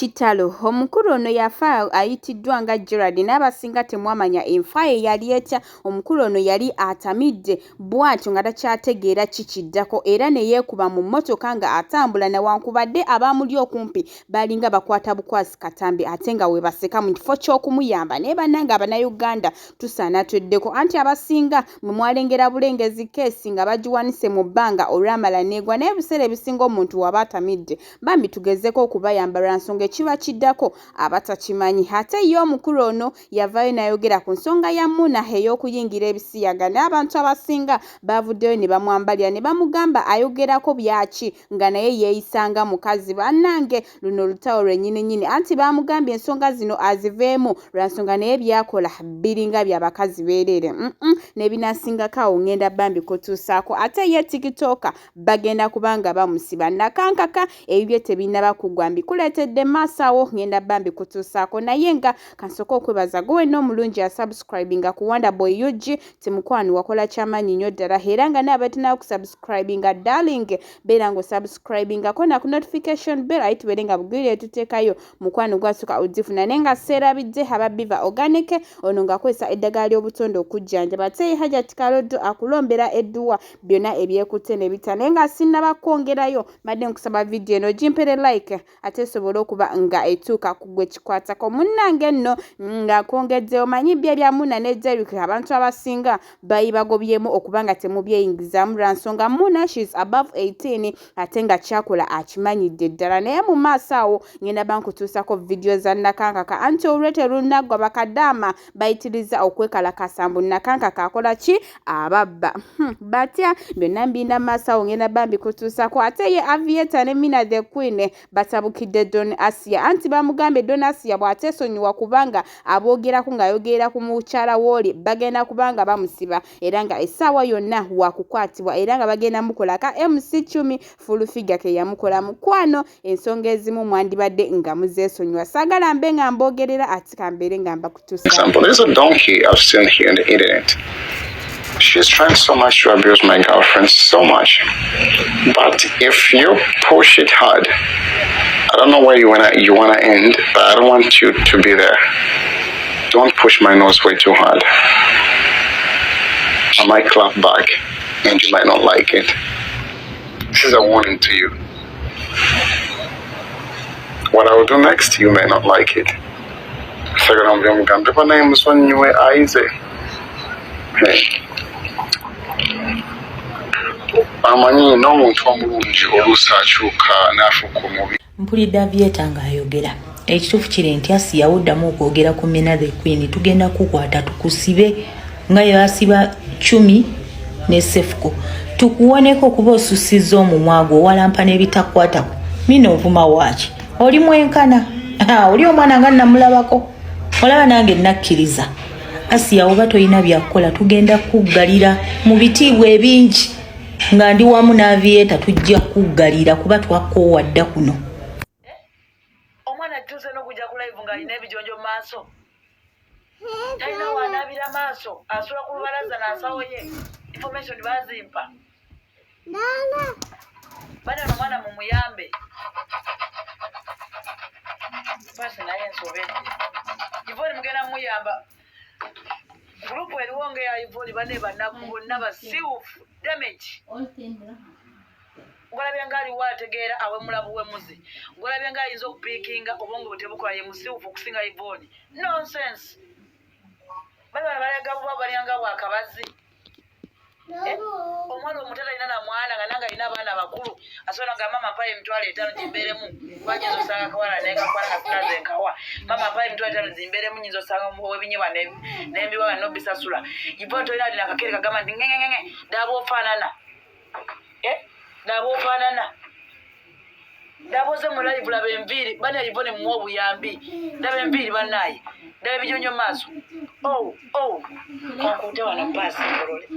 Kitalo! Omukulu ono yafa ayitiddwa nga Gerald n'abasinga temwamanya enfa ye yali etya. Omukulu ono yali atamidde bw'atyo nga takyategeera ki kiddako era ne yeekuba mu mmotoka nga atambula newankubadde abamuli okumpi baalinga bakwata bukwasi katambi ate nga webaseka mu kifo ky'okumuyamba. Naye bannange Abannayuganda tusaana tweddeko anti abasinga mwe mwalengera bulengezi keesi nga bagiwanise mu bbanga olwamala n'egwa naye ebiseera ebisinga omuntu waba atamidde Bambi tugezeko okubayamba lwa nsonga ekiba kiddako aba takimanyi. Ate ye omukulu ono yavaayo n'ayogera ku nsonga ya Muna ey'okuyingira ebisiyaga n'abantu abasinga baavuddeyo ne bamwambalira ne bamugamba ayogerako byaki nga naye yeeyisa nga mukazi. Bannange luno lutalo lwennyininyini anti baamugambye ensonga zino aziveemu lwa nsonga naye by'akola biringa bya bakazi beereere. N'ebinaasingako awo ngenda bambi kutuusaako. Ate ye TikToker bagenda kuba nga bamusiba nakankaka ebibye tebinaba kugwa mbikuleetedde maaso awo ngenda ba mbikutuusaako naye nga kansooka okwebaza gwe wenna omulungi asubscribinga ku Wonder Boy UG ti mukwano wakola kyamaanyi nnyo ddala era nga naye abatinaba kusubscribinga darling beera nga osubscribingako na ku notification bell ayi tubeere nga bugwire etuteekayo mukwano gwasuka ozifuna naye nga seerabidde aba biva organic ono ng'akozesa eddagala ly'obutonde okujjanjaba ate ye Hajat Kaloddo akulombera edduwa byonna ebyekutte ne bitta naye nga sinnaba kwongerayo mbadde nkusaba vidiyo eno ogimpere like ate esobole okuba nga etuuka ku gwe kikwatako munnange nno nga nkwongedde omanyi byo ebya Muna ne Derrick abantu abasinga bayibagobyemu okuba nga temubyeyingizaamu lwa nsonga Muna she's above 18 ate nga kyakola akimanyidde ddala naye mu maaso awo ngenda bankutuusako vidiyo za Nakankaka anti olwe terunaggwa bakadaama bayitiriza okwekalakasa mbu Nakankaka akola ki ababba batya byonna mbinda maaso awo ngenda bambi kutuusako ate ye Aviator ne Mina the Queen batabukidde Don Asia anti bamugambye Don Asia bw'ateesonyiwa kubanga aboogerako ng'ayogerera ku mukyala wooli bagenda kubanga bamusiba era nga essaawa yonna wakukwatibwa era nga bagenda mukola ka MC Chumi full figure ke yamukola mukwano ensonga ezimu mwandibadde nga muzeesonyiwa saagala mbe nga mboogerera ate kambeere nga mbakutusa. Example, there's a donkey I've seen here on the internet. She's trying so much to abuse my girlfriend, so much. But if you push it hard, I don't know where you wanna end, but I don't want you to be there. Don't push my nose way too hard. I might clap back, and you might not like it. This is a warning to you. What I will do next, you may not like it. Sagala mugambe banaye musonyiwe aize. Hey. Amanyi n'omuntu omulungi oluusi akyuka n'afuuka omubi. Mpulidde Aviator ng'ayogera. Ekituufu kiri nti Asiya woddamu okwogera ku Mina the Queen tugenda kukwata tukusibe nga yasiba Chumi ne Sefuko. Tukuwoneko kuba osusizza omumwa gwo owalampa n'ebitakwatako. Mina ovuma waaki? Oli mwenkana. Oli omwana nga namulabako. Olaba nange nakkiriza. Asiya oba tolina byakukola tugenda kuggalira mu bitiibwa ebingi nga ndi wamu n'Aviator tujja kuggalira kuba twakoowa dda kuno. Omwana atuuse n'okujja ku live ng'alina ebijonjo mu maaso talina wanaabira maaso asula ku lubalaza n'asawo ye information bazimpa bana ono omwana mumuyambe paasi naye nsobedde Ivoni mugenda muyamba gurupu eriwo nga eya Ivoni bane banaku bonna basiwufu damage Gwalabye nga aliwo ategeera awemula buwemuzi. Gwalabye nga ayinza okupiikinga obwongo bwe tebukola ye musiwufu okusinga Yvonne. Nonsense. Bali bano balega buba balyanga bwakabazi. Eh? Omwana omuto talina na mwana nga nange alina abaana bakulu asobola nga mama mpayo 50,000 gimbeeremu kuba nyinza osanga akawala naye kakwala nga sinaze nkawa mama mpayo 50,000 zimbeeremu nyinza osanga ow'ebinyeebwa nembiwa nga nobisasula. Yvonne tolina alina akakere kagamba nti ngengengenge ddaba ofaanana. Eh? Laba ofaanana laba oze mu live laba enviiri bana Yvonne muwa obuyambi laba enviiri banaye laba ebijonyo maaso oh oh kankuute wano paasi ngolole